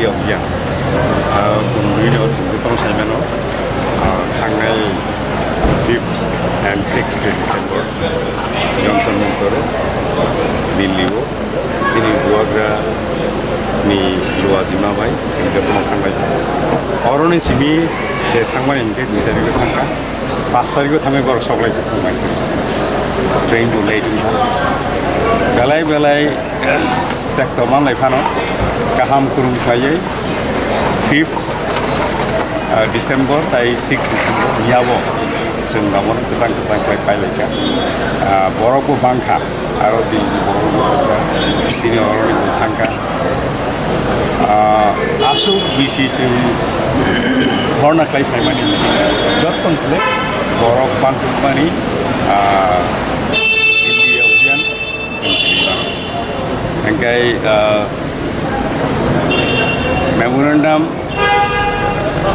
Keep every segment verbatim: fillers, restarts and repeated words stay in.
Yokya. Ah, Kumrino chwngno tong saimano, ah, thangnai fifth and sixth December Jantar Mantar Delhi o chini bubagra ni luajima bai chini jotono thanglai. Oroni simi de thangmani hwnkhe dui tarikh thangkha. Pas tarikh thangwi borok soklai thangmai sir. Train bo late wngkha. Belai belai tekto manlai phano kaham kurum khlaiwi fifth, ah, December tai sixth December yabo chwng abono kwchang kwchang khlai phailaikha. Ah, borok bo bangkha, aro Delhi borok bo bangkha, chini oroni bo thangkha. Ah, aswk bisi chwng dhorna khlai phaimani jotton khlai borok bangkukmani, ah, Delhi Abhiyan chwng tini mano. Hingkai, ah, memorandum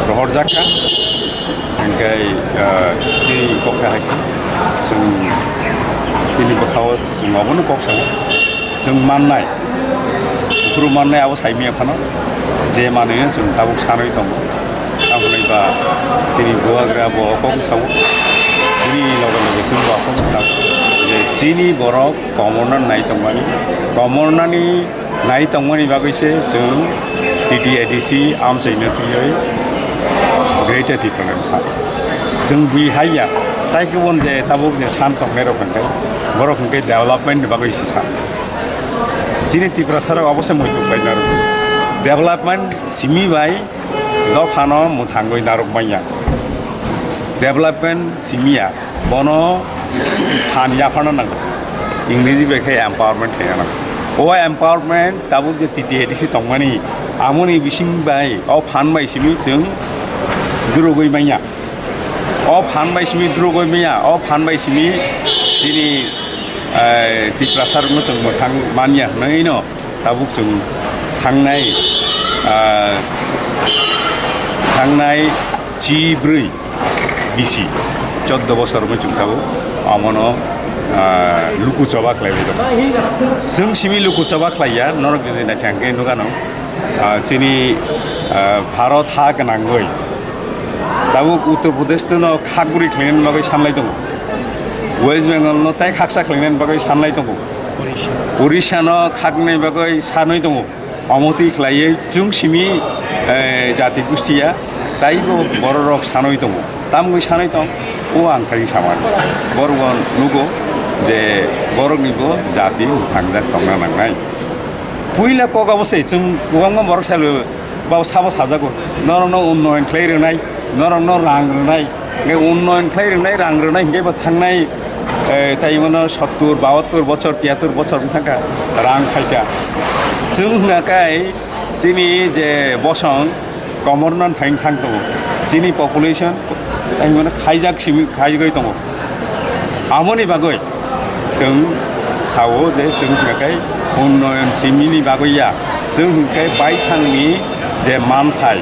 rohorjakha, hingkai, ah, chini kokha hai se chwng chini bwkhao chwng abono kok sao, chwng mannai. Buphuru mannai abo saimanya phano, je manwino chwng tabuk sanwi tongo. Tamoni ba chini bubagra bo kok sao. Bini loge loge chwng bo kok sao. Je chini borok komorna nai tongmani. Komornani nai tongmani bagwi se chwng T T A D C amchaino twiwi Greater Tipraland sa. Chwng bui hai ya. Tai kubun je tabuk je san tongnai rok hwnkhe, borok hwnkhe development ni bagwi se sa. Chini Tiprasa rok obo se muitu khlai narwk. Development simi bai dophano mwthangwi narwk manya. Development simi ya, bono phan yapharna nango. Ingreji bai khe empowerment khe nango. O empowerment tabuk je T T A D C tongmani, amoni bising bai, o phan bai simi chwng durugwi manya. O phan bai simi durugwi manya, o phan bai simi chini, eh, Tiprasa rokno chwng mwthang manya hwnwi no tabuk chwng thangnai, ah, thangnai chi bwrwi bisi choddo bosor wngwi chwng tabuk omono, ah, luku choba khlaiwi tongo. Chwng simi luku choba khlaiya, norok jodi naikha hwnkhe nukha no, ah, chini, ah, Bharat ha gwnangwi tabuk Uttar Pradesh no khakguri khlainani bagwi sanlai tongo, West Bengal no tai khaksa khlainani bagwi sanlai tongo. Orissa no khaknani bagwi sanwi tongo. Omo twi khlaiwi chwng simi, eh, jati gustiya taibo bororok sanwi tongo. Tamgwi sanwi tong, o ang khai samani. Borok bo nugo je borokni bo jati thangjak tongna nangnai. Puila kok abo se chwng kwbangma borok salo Ba sabo sajago, norokno unnoyon khlai rwnai, norokno rang rwnai, hingke unnoyon khlai rwnai, rang rwnai hingke bo thangnai, eh, tai mano sottur, bahattur bochor, tiyattur bochor wng thangkha, rang phaikha. Chwng hwnkha kai chini je bosong komorno thang thang tongo, chini population tai mano khaijak simi khaigwi tongo. Aboni bagwi chwng sao je chwng hwnkhe unnoyon simini bagwi ya, chwng hwnkhe baithangni je manthai,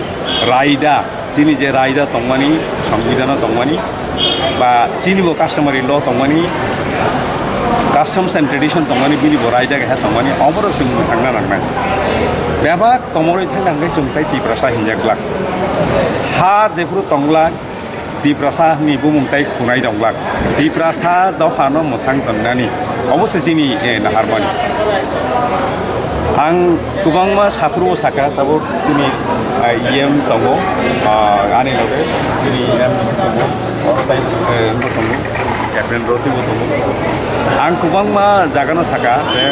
raida, chini je raida tongmani, songbidhano tongmani, ba chini bo customary law tongmani, customs and tradition tongmani, bini bo raida keha tongmani, oborok chwng mwthangna nangnai. Bebak komorwi thangna hwnkhe chwng tai Tiprasa hinjak glak. Ha jephuru tong glak, Tiprasa ni bumung tai khunai tonglak. Tiprasa dopha no mwthang tongnani. Obo se chini, eh, naharmani. Ang kwbangma saphuru saka, tabuk chini, ah, E M tongo, ah, ani loge chini M D C tongo, oro tai, eh, bo tongo, Captain Roti bo tongo. Ang kwbangma jaga no saka, je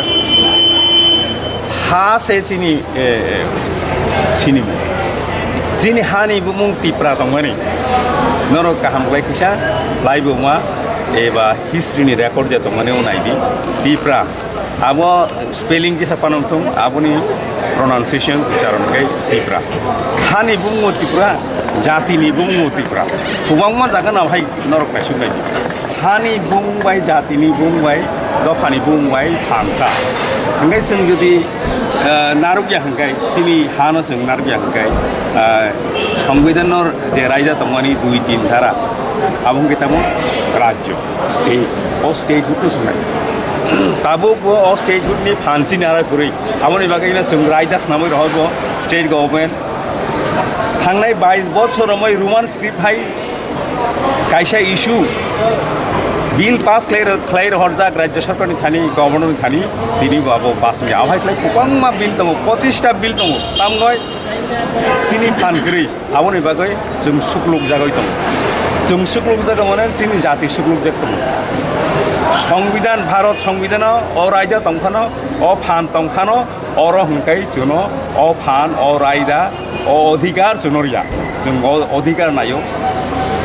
ha se chini, eh, eh, sinimung. Chini hani bumung Tipra tongmani. Norok kaham khlai kisa, laibuma eba history ni record je tongmani o naidi. Tipra. Abo spelling kisa panam thung, aboni pronunciation ucharon khe Tipra. Hani bumung Tipra, jati ni bumung Tipra. Kwbangma jaga no hai norok naisuk nai. Hani bumung bai, jatini bumung bai, dophani bumung bai thansa. Hingke chwng jodi, eh, narwkya hingke, chini hano chwng narwkya hingke, eh, Songbidanor je raida tongmani dui tin dhara, abo hingke tamo rajyo, state, o state buku sunai. Tabuk bo o state hood ni phan chini arai kwrwi. Aboni bagwi no chwng raida swnamwi rohor bo state government. Thangnai bais bochor romwi Roman script hai kaisa issue bill pass khlai ro-, khlai rohorjak Rajya Sarkar ni thani, Governor ni thani, tini bo abo pass wngya. Abohai khlai kwbangma bill tongo, pochista bill tongo. Tamgoi chini phan kwrwi. Aboni bagwi chwng suklukjagwi tongo. Chwng suklukjagwi mane chini jati suklukjak tongo. Songbidan, Bharat Songbidan-o o raida tongphano, o phan tongphano, oro hwnkhe chwngno o phan, o raida, o odhikar chwngno rwya. Chwng o odhikar naio.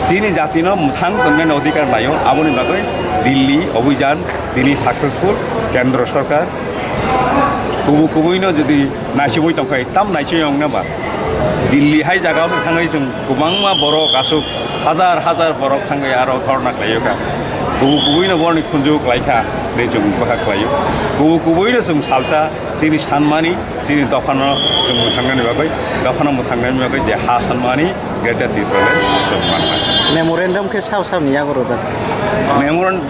Chini jatino mwthang tongnani odhikar naio. Aboni bagwi Delhi obhijan tini successful, Kendra Sarkar kubui kubuino jodi naisugwi tongkha, tam naisugwi wngnaba? Delhi hai jagao se thangwi chwng kwbangma borok aswk hajar hajar borok thangwi aro dhorna khlaio kha. Kubui kubuino borokni khunju khlai kha hinwi chwng bwkha khlaio. Kubui kubuino chwng salsa chini sanmani, chini dophano chwng mwthangnani bagwi, dophano mwthangnani bagwi je ha sanmani, Greater Tipraland chwng manmani. Memorandum khe sabo saboni yago rwjak? Memorandum.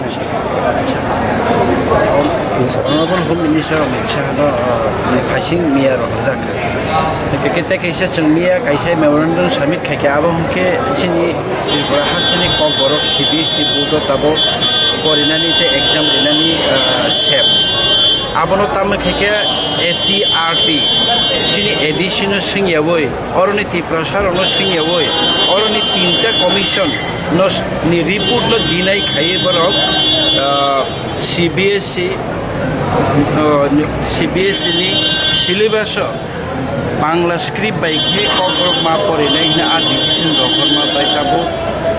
Honorable Home Minister Amit Shah no, uh, phasing miya rohorjak. Hwnkhe tei kaisa chwng miya kaisa memorandum submit khaikha, abo hwnkhe chini Tripura hasteni kokborok C B S E board o tabuk porinani tei exam rinani, uh, sep. Abono tamo khaikhe S C E R T chini A D C no swngyawi, oroni Tiprasa rokno swngyawi, oroni tinta commission no s-, ni report no deny khaiwi borok, ah, C B S E, ah, C B S E ni syllabus o Bangla script bai khe kokborok ma porinai hwnwi a decision rohorma bai tabuk,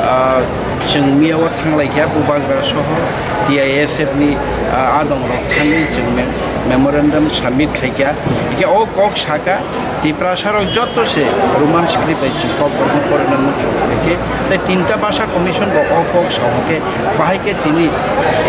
ah, chwng miya o thanglaikha Bubagra soho T I S F ni, ah, adong rok thangwi chwng mem-, memorandum submit khaikha. Hwnkhe o kok saka Tiprasa rok joto se Roman script bai chwng kok borokno porina muchung khe, tei tinta basa commission bo o kok sao khe, bahai khe tini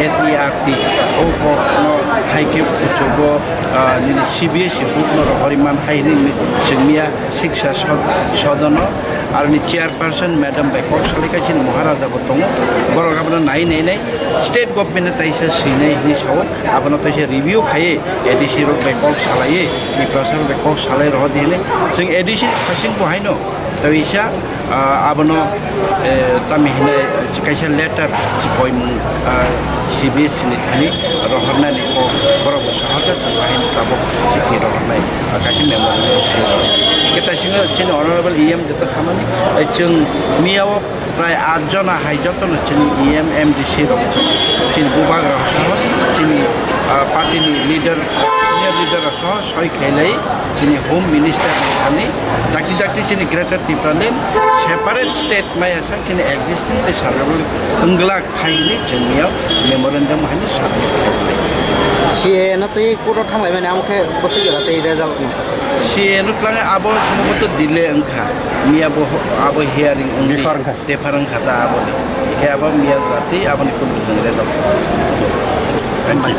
S E R T o kok no hai khe kuchugo, ah, nini C B S E book no rohori man hai hinwi chwng miya siksa sod-, sodono aroni chairperson madam bai kok salai kha chini Maharaja bo tongo, borok abono nai nai nai state government no taisa swinai hinwi sao. Abono teisa review khaiwi A D C rok bai kok salaiwi, Tiprasa rok bai kok salai rohor di hinwi. Chwng A D C ni khasing bo haino teisa, ah, abono, eh, tamo hinai kaisa letter chikoi mung, ah, C B S E ni thani rohornani kok borok bo sahorkha chwng haino tabuk chithi rohornai, ah, kaisa memorandum swi. Khe taisingo chini honorable E M jeta samani, eh, chwng miya o Prai aat jona hai jotono chini E M, M D C rok chini, chini bubagra rok soho chini, ah, party ni leader, senior leader rok soho soi khailai chini Home Minister ni thani dakti dakti chini Greater Tipraland separate state maya sak chini existing tei survival wngglak hai hinwi chwng miya memorandum hai submit khailai. C A A no twi court o thanglai mani amo khe bwswk jora tei result no. C A A no twlang abo somoto delay wngkha miya bo abo hearing wngwi. Defer wngkha. Defer wngkha ta aboni. Hingke abo miya jora twi aboni kunu bwswng re dok. Thank you.